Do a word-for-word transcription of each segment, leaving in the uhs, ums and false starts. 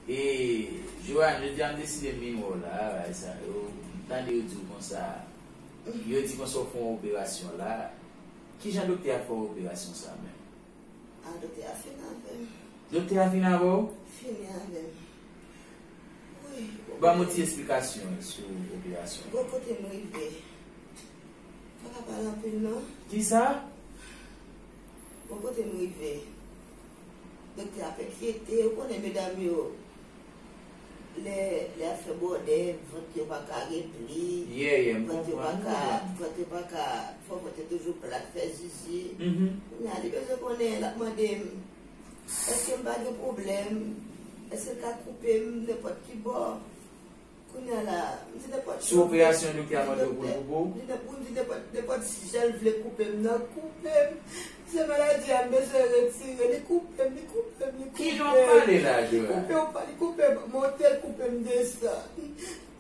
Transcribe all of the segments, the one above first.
E, Joanne, jodi a m deside m vin wè w la, bagay sa yo. M tande yo di w konsa, yo di konsa w fè yon operasyon la. Kijan doktè a fè w operasyon sa menm? A, doktè a fin avè m. Doktè a fin avè w? Fini avè m. Wi. Ban m yon ti esplikasyon sou operasyon. Bon, kote m rive. Pa ka pale anpil non. Kisa? Bon, kote m rive. Doktè ap enkyete, ou konnen medam yo, lè, lè y ap fè bòdè, vant yo pa ka repli, yeah, yeah, m vant yo pa konprann, m ka, konprann. Vant yo pa ka, fò vant yo toujou plat, fè zizi. Mhm. Kounye a, li bezwen konnen, l ap mande m, èske m pa gen pwoblèm, èske l ka koupe m nenpòt ki bò. Kounye a la, m di nenpòt. Sou operasyon doktè a mande w pou l koupe w? M di nenpòt, m di nenpòt, nenpòt sijè l vle koupe m nan, koupe m. Se maladi a m bezwen retire, li koupe m, li koupe m, li koupe m. Kijan w ap pale la, Joanne? Li koupe w pa, li koupe m monte, li koupe m desann.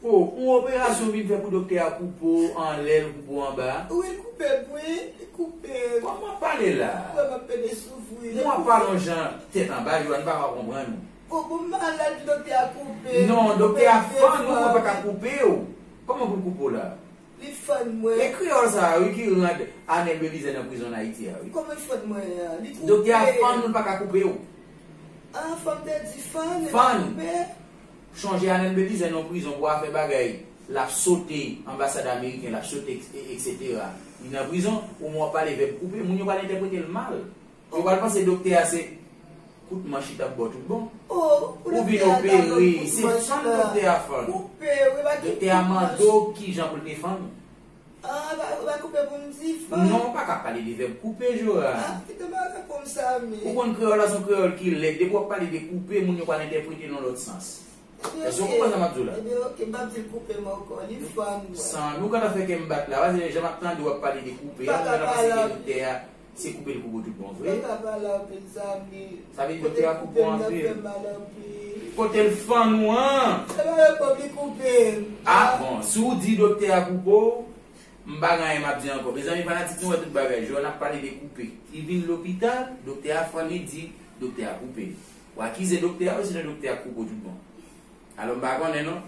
O, yon operasyon w vin fè pou doktè a koupe w anlè, l koupe w anba? Wi, li koupe m, wi, li koupe m. Kòman w ap pale la? Wi, m ap pede soufri. Ou ap pale yon jan tèt anba, Joanne, m pa ka konprann ou. Bon, bon, m malad, doktè a koupe m. Non, doktè a fann ou, mwen pa ka koupe w. Kòman pou l koupe w la? Li fann mwen. E kreyòl sa a, wi, ki rann Arnel Belizaire nan prizon an Ayiti a, wi. Kòman li fann mwen an? Li koupe. Doktè a fann ou, l pa ka koupe w. Ah, fanm te di fann, e pa koupe. Fann. Chonje Arnel Belizaire nan prizon pou afè bagay, l ap sote anbasad ameriken, l ap sote, et cetera. Li nan prizon, ou mwen w ap pale vèb koupe, moun yo pral entèprete l mal. Yo pral panse doktè a se kout manch li t ap ba w tout bon. Oh, ou vin opere, se fann doktè a fann. Doktè a mande w kijan pou l te fann ou. Ah, ou pa, ou pa koupe pou m di fann. Non, ou pa ka pale de vèb koupe, Joanne. Ah, kite m al reponn sa, men. Ou konn kreyòl la se yon kreyòl ki lèd. Depi w ap pale de koupe, moun yo pral entèprete l nan lòt sans. Èske w konprann sa m ap di w la? Ebyen, oke, m p ap di l koupe m ankò, li fann mwen. San, nou konn afè ke m bat la, paske jan m ap tande w ap pale de koupe a, m konn panse ke doktè a, se koupe l koupe w tout bon vre. M pa ka pale anpil, zanmi. Sa vle di doktè a koupe w anpil. Kote l fann ou an? Se pa yo kòb li koupe m. Ah, bon, si w di doktè a koupe w, m pa gen anyen m ap di ankò. Mezanmi, fanatik nou wè tout bagay. Joanne ap pale de koupe. Li vin lopital, doktè a fann li, di doktè a koupe l. W akize doktè a, wi, se nan doktè a k koupe w tout bon. Alò, m pa konnen non.